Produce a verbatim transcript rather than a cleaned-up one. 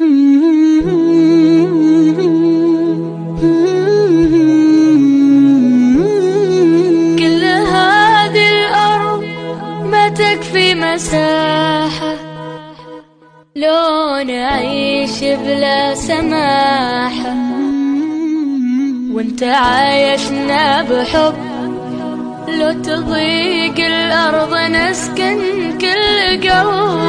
كل هذه الأرض ما تكفي مساحة، لو نعيش بلا سماحة، وانت عايشنا بحب، لو تضيق الأرض نسكن كل قلب.